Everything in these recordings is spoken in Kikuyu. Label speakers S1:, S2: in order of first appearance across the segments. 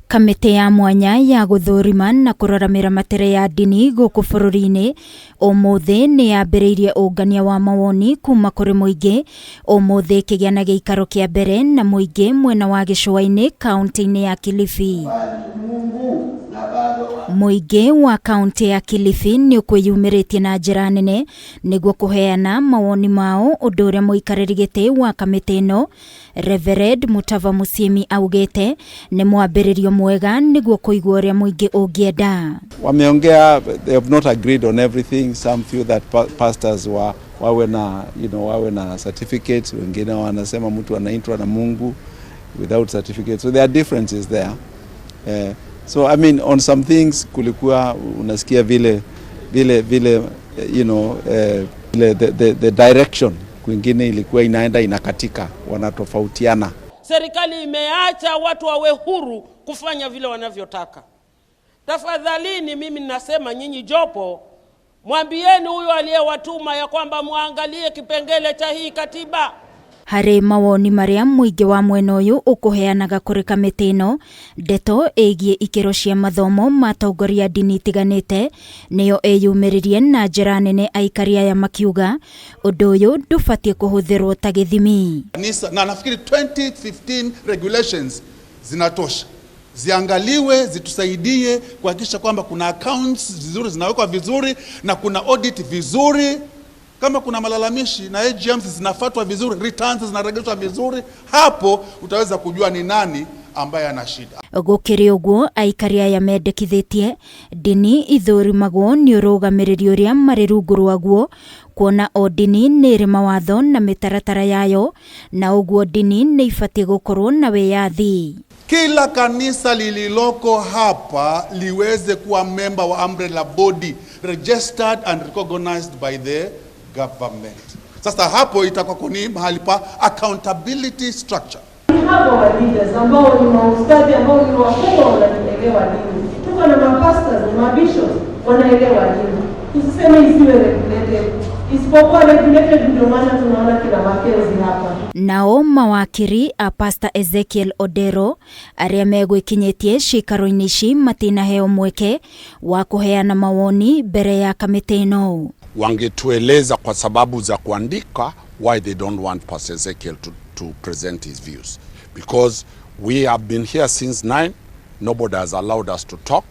S1: Kamĩtĩ ya mwanya ya gũthũrima na kũrora mĩramatĩre ya ndini gũkũ bũrũri-inĩ ũmũthĩ nĩ yambĩrĩirie ũngania wa mawoni kuma kũrĩ mũingĩ ũmũthĩ ĩkĩgĩa na gĩikaro kĩa mbere na mũingĩ mwena wa gĩcũa-inĩ kaunti-inĩ ya Kilifi. Mũingĩ wa kaunti ya Kilifi nĩ ũkwĩyumĩrĩtie na njĩra nene nĩguo kũheana mawoni mao ũndũ ũrĩa mũikarĩri gĩtĩ wa kamĩtĩ ĩno Reverend Mutava Musyimi augĩte nĩ mwambĩrĩrio mwega nĩguo kũigua ũrĩa mũingĩ ũngĩenda.
S2: Wameongea, they have not agreed on everything. Some feel that pastors wa, wawe na, you know, wawe na certificate. Wengine wanasema mtu anaitwa na Mungu without certificate. So there are differences there. So I mean on some things kulikuwa unasikia vile vile vile you know, vile the direction kwingine ilikuwa inaenda inakatika, wanatofautiana.
S3: Serikali imeacha watu wawe huru kufanya vile wanavyotaka. Tafadhalini, mimi ninasema nyinyi jopo, mwambieni huyo aliyewatuma ya kwamba mwangalie kipengele cha hii katiba.
S1: Harĩ mawoni marĩa mũingĩ wa mwena ũyũ ũkũheanaga kũrĩ kamĩtĩ ĩno, ndeto ĩgiĩ ikĩro cia mathomo ma atongoria ndini itiganĩte nĩyo ĩyumĩririe na njĩra nene, aikari aya makiuga ũndũ ũyũ ndũbatiĩ kũhũthĩrwo ta gĩthimi.
S4: Kanisa, na nafikiri 2015 regulations zinatosha, ziangaliwe zitusaidie kuhakikisha kwamba kuna accounts vizuri zinawekwa vizuri na kuna audit vizuri. Kama kuna malalamishi na AGMs zinafuatwa vizuri, returns zinaregeshwa vizuri, hapo utaweza kujua ni nani ambaye ana shida.
S1: Gũkĩrĩ ũguo, aikari aya mendekithĩtie ndini ithũrimagwo nĩ ũrũgamĩrĩri ũrĩa marĩ rungu rwaguo, kuona o ndini nĩ ĩrĩ mawatho na mĩtaratara yayo, na ũguo ndini nĩ ibatiĩ gũkorwo na wĩyathi.
S4: Kila kanisa lililoko hapa liweze kuwa member wa umbrella body registered and recognized by the government. Sasa hapo itakuwa ni mahali pa accountability structure.
S5: We have our leaders ambao ni maustadhi ambao ni wakubwa wanaelewa dini. Tuko na mapastors na mabishops wanaelewa dini. Tusiseme isiwe regulated. Isipokuwa regulated, ndio maana tunaona kina Makenzi hapa.
S1: Nao mawakiri a Pastor Ezekiel Odero arĩa megwĩkinyĩtie ciikaro-inĩ ici matinaheo mweke wa kũheana mawoni mbere ya kamĩtĩ ĩno.
S6: Wangetueleza kwa sababu za kuandika why they don't want Pastor Ezekiel to present his views. Because we have been here since 9, nobody has allowed us to talk.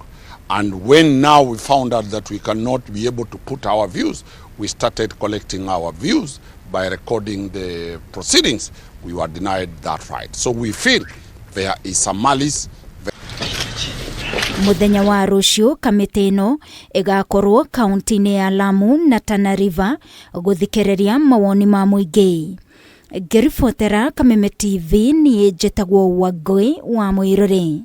S6: And when now we found out that we cannot be able to put our views, we started collecting our views by recording the proceedings. We were denied that right. So we feel there is some malice.
S1: Muthenya wa rũciũ kamĩtĩ ĩno ĩgakorwo kaunti-inĩ ya Lamu na Tana River gũthikĩrĩria mawoni ma mũingĩ. Ngĩribotera Kameme TV, niĩ njĩtagwo Wangũi wa Mũirũrĩ.